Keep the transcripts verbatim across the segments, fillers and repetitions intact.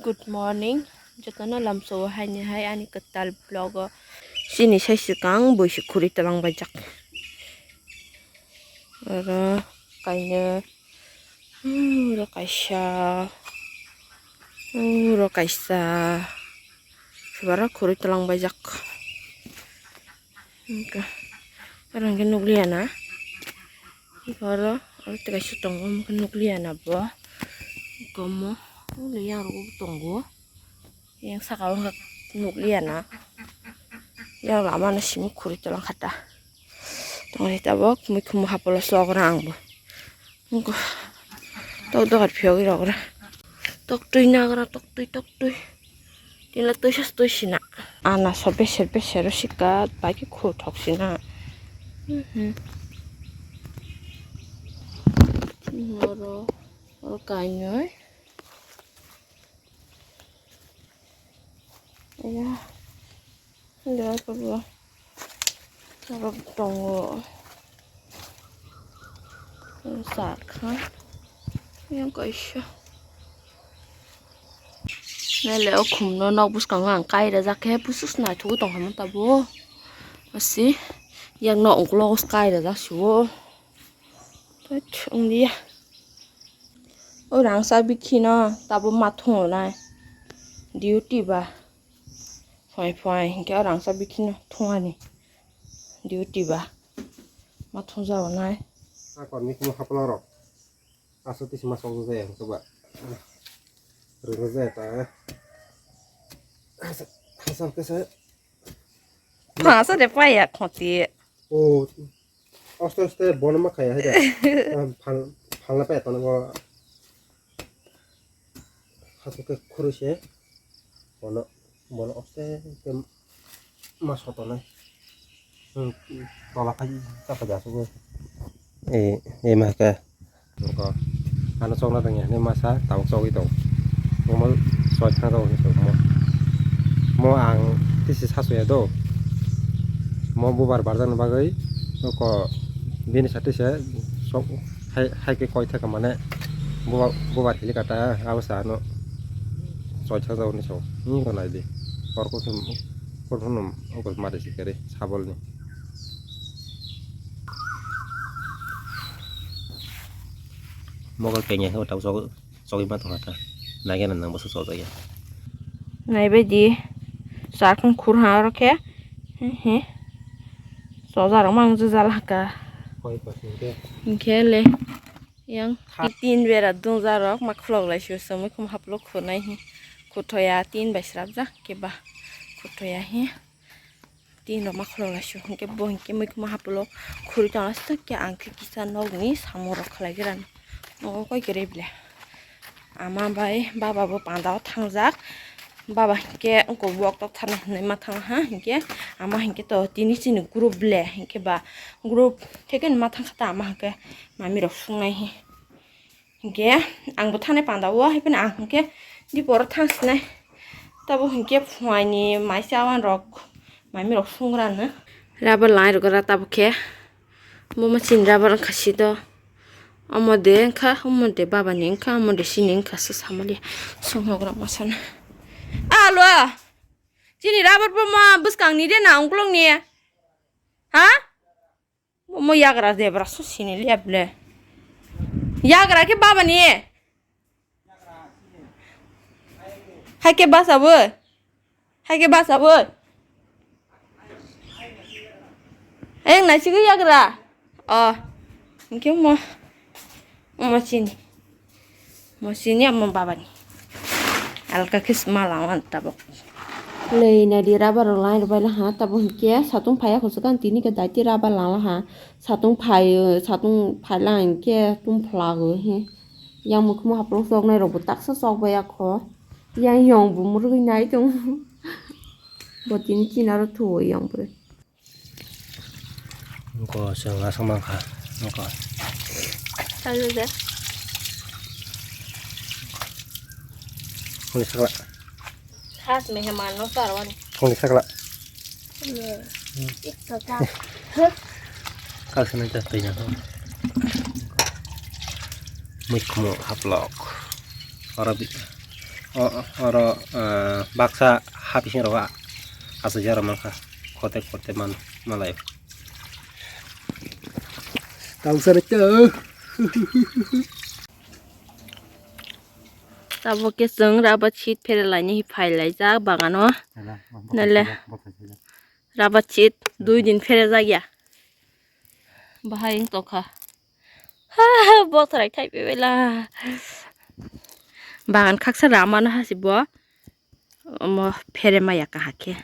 Good morning, jotono lamsao haini hai ani kwtal vlog o. Chini sai swkang bui se khuri twlang baijak. Oro kainwi, oro kaisa, oro kaisa. Sebara khuri twlang baijak. Wngkha. Oro hwnkhe nukliya na. Oro, oro tei kaisa tongo, omo khe nukliya na bo. Komo, nukliya rok tongo. Yang saka o nukliya na. Yang lama no simi khuri twlang kha ta. Tongri tabok, mikhumu hapolo sok rang bo. Wngkha. Tok dogar phiyogwi rok ra. Tok twi nagra, tok twi, tok twi. Tila twi sas twi sina. Ana so beser beser o sika, bai khe khu thok sina. Mhm. Oro, oro kainwi. Iya. Iya, apa gua? Apa tongo? Sakha. Yang kaisa. Nele o khumno nok bwskango ang kai rajak khe, busus naithogwi tongkha tabo. Asi, yang nok uklogo kai rajak sio. Thut, wngya. O rangsa bikhino tabo ma thunglai. Duty ba. Phai phai, hinkhe o rangsa bikhino thungani. Duty ba. Ma thungjago nai. Akor ni kumo hapla rok. Aso tisi ma sok jaya hinkhe ba. Rwna jaya ta. Hasa, hasa kesa. Phasa de paya khoti. O, aste aste bono ma khaya hai da. Phal, phalna paya tono bo. Hasa ke khuru se. Bono, bono aste ke ma sotonai. Hmm, tola khai chapa ja sugo. E, e ma ka. Nokho ano chokna tangya hinwi masa tabuk chogwi tong. Omo soi thang rok hinwi tongmo. Mo ang tisi sasu ya do. Mo bubar barjakni bagwi nokho bini sati se sok hai, hai khe koi thaka mane bubar, bubar hili kata abo sa ano soi thang rok hinwi so. Ni ko nai di. Kor ko khim, kor ko num, ko mari sikari sabolni. Mokol pengya khe tabuk chogwi ma tongkha ta. Nagena nang bwswk chojak ya. Naibaidi. Sarkung khur ha oro khe. He, he. Choja rok mang jujal haka. Hinkhe le. Yang tin bera dungja rok ma khulok lai sio somoi khum haplo khunai hi. Khuthoya tin bai srapjak keba. Khuthoya hi. Tin rok ma khulok lai sio hinkhe bo hinkhe mikhumo haplo khuri tongla sio khe ang khe kisa nokni samung rok khlai gra. Nogo koi kwrwi ble. Ama bai baba bo panda o thangjak. Baba hinkhe wngkok wok tok thana hinwi ma thang ha hinkhe ama hinkhe to tini chini group ble hinkhe ba group theke ma thang kha ta ama hinkhe mami rok sungnai hi. Hinkhe ang bo thani panda o, hai phano ang hinkhe dipor thang sinai. Tabo hinkhe phuaini maisa awan rok, mami rok sungrano. Rubber line rok ra tabo khe. Bo ma chini rubber wngkha si do. Omo de wngkha, omo de baba ni wngkha, omo de chini wngkha se samali. Songhogra masana. Alo! Chini rubber bo ma bwskang ni de na ungkulung ni? Ha? Omo yagra debra so sini liya ble. Yagra khe baba ni. Hai khe basa bo. Hai khe basa bo. Ayang nai sigwi yagra. O. Hinkhe mo. Mo chini. Mo sini amo baba ni. Alka khe sma lawan tabok. Lei nai di rubber rok line rok bai la ha tabok hinkhe satung phaiya kho swkang tini khe daiti rubber lang la ha. Satung phai, satung phai la hinkhe tum phla go hi. Yang mukhumu haplok chok nai rok bo taksa chok bai ya kho. Yang yong bo murgwi nai tong. Bo tini kinaro thuo yang bwrwi. Nokho chwng aswk mankha nokho. Sajo de. Hwnwi sakla. Khas meheman no sarwani. Hwnwi sakla. Ikto ta. Khas nang ta twi na. Mikhumu haplok. Oro bi. O-, oro, ah, baksa ha bising rogo a-, achaijak rok mankha. Kote kote man-, malai. Tausa rite. Tabuk khe chwng rubber sheet pherelaini phai laijak bagano. Nale. Rubber sheet dui din pherejakya. Bahai wng tongkha. Ha, bothrai thaipai baila. Bagan khaksa ramano hasibo. Omo phere maya kahakhe.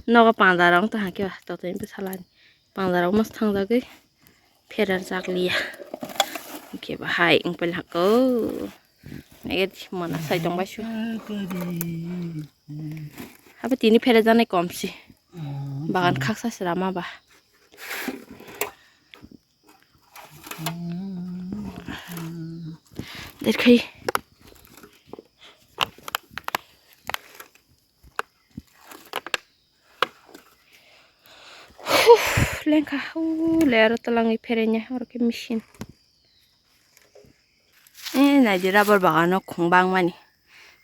Nogo pandarok wng tongkha khe ba, totoni bwsalani. Pandarok mas thangjagwi phererjakliya. Hwnkhe bahai wng pailhakgo. Nege mona sai tongbai su. Habo tini pherejaknai komsi. Bagan khaksa se rama ba. Derkhai. Huh, lengkha, uh, le aro twlangwi pherenya, oro khe machine. Eh, naidi rubber bagano khung bangmani.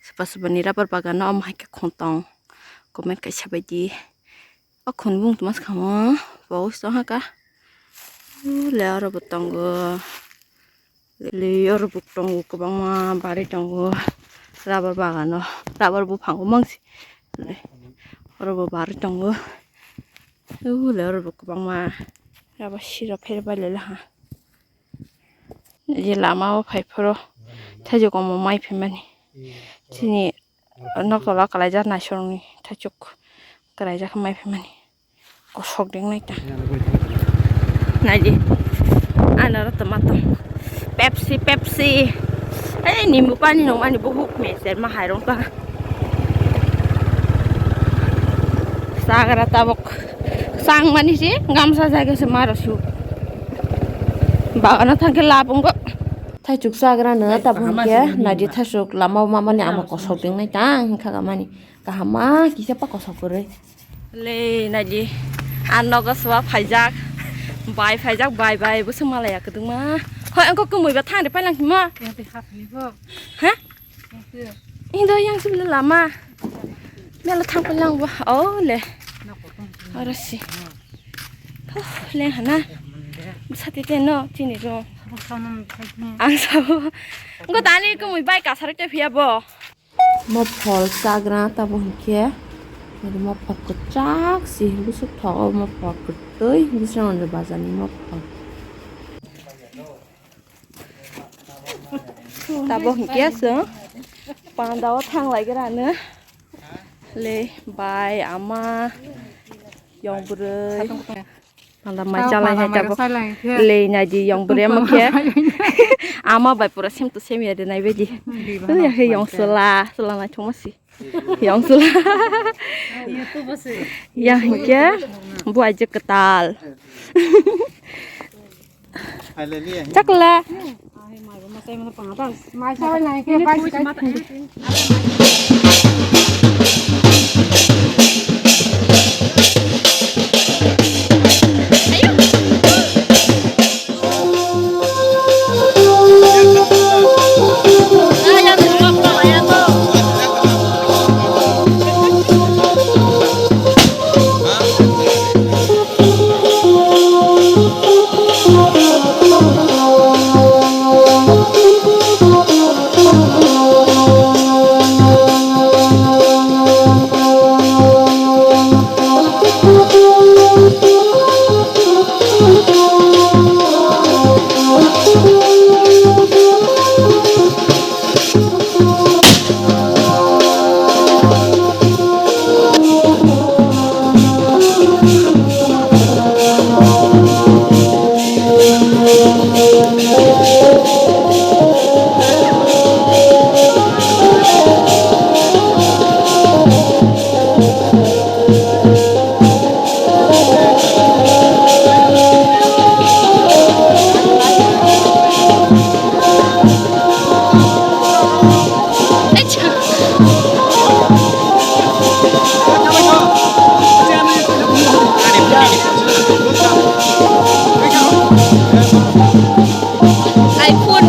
Soba sobani rubber bagano omo hai khe khung tong. Comment kaisa baidi. O khun bung tuma swkang o, bo tong haka. Le oro bo tongo. Le oro bo tongo kwbangma bari tongo. Rubber bagano, rubber buphango mangsi. Le oro bo bari tongo. Le oro bo kwbangma rubber siro pherbai le ha. Je lama o phai phoro thaichuk omo mai phaimani. Chini nok tola kalaijak naisorni thaichuk kalaijak mai phaimani. Kosok deng nai ta. Naidi. Ano ro tomato. Pepsi, Pepsi. Ei nimbu pani nungmani buhuk meser ma hairong ta. Sagra tabok. Sang mani si gamsa jaga se maro su. Bagano thangke labungo. Thaichuk sagra no tabuk hama ke sini naidi ma. Thaichuk lama o mamani ama kosok ding nai tang hingkha mani kahama kisa pa kosok kwrwi. Le naidi, a nogo suwa phaijak, bai phaijak, bai bai bwswk malaya kwdwkma. Hoi, angkho kwmwi ba thang de pailangkima. Yang twi hapni bo. Ha? Yang twi. Indo yang sibla lama. Mela thang pailang bo. Oh le. Oro si. Oh, leng hana. Sati te no, chini ro. Ang sabo. Angkho tani kwmwi bai kasarwi te phiya bo. Mo phol chagra tabo hinkhe, mo phol kwchak si bwswk thogo, mo phol kwtwi bwswk bazar ni mo phol. Tabo hinkhe chwng panda o thang lai gra no le bai ama yong bwrwi. Panda mai chalai hai tabuk. Lei naidi yong bwrwi ama khe. Ama bai pura sem to sem ya de nai baidi. Yong sula, sula nai thoma si. Yong sula. Yang khe buai je kwtal. Chakla. iPhone.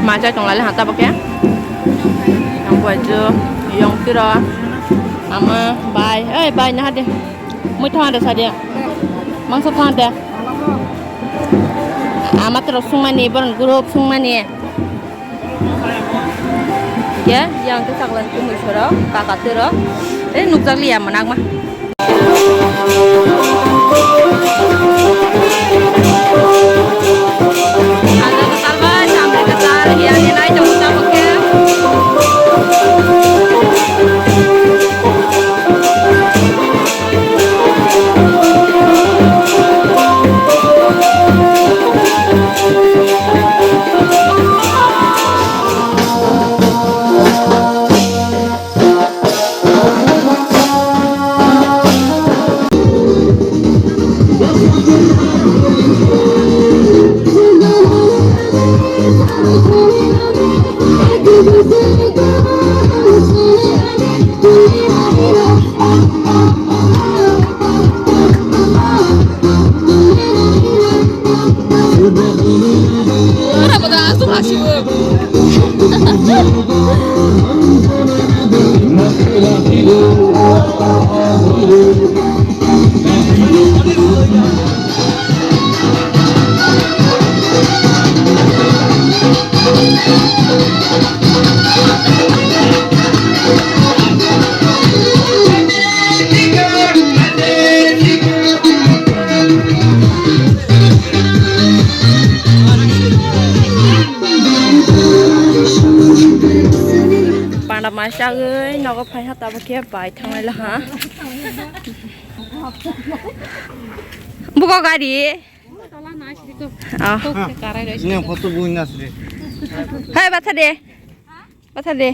Achai tong lai ha tabok khe. Ang bai jo yong tiro. Ama bai, ei bai na de. Mui thang de sa de. Mangsa thang de. Ama tro sungmani, boron group sungmani. Ke yang tu saklan kumui soro, kaka tiro. Eh, nukjak liya manakma. Panda mai chagwi nogo phaiha tabuk khe bai thanglai laha. Buko gari. Ah. Ini foto buin nasri. Hai, batha de. Batha de.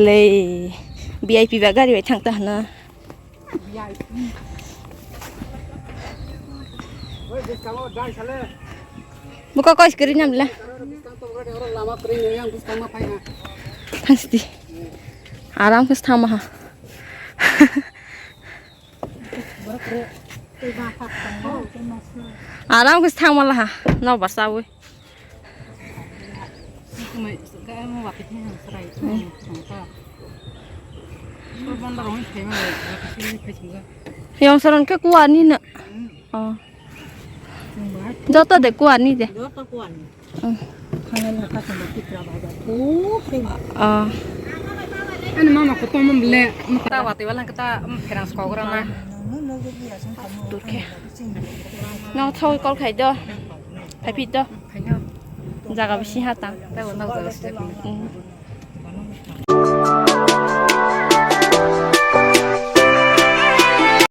Lei, V I P ba gari bai thang ta hana. Buka koi screen nam le. Thangsti. Aram khe thangma ha. Aram khe thangma la ha. No basawi. Yong saron ke kuani na. Oh. Joto de kuani de. Joto kuani. Oh. Thangna na ka tongma tipra bai bai. Oh, thangna. Oh. Ani mama ko tongma bele. Ta wati wala kita, um, pherang skogorang na. Turkhe. No thoi kol khai do. Phai phi do. Jaga bisi ha ta. Ta wala jaga sida. Hmm.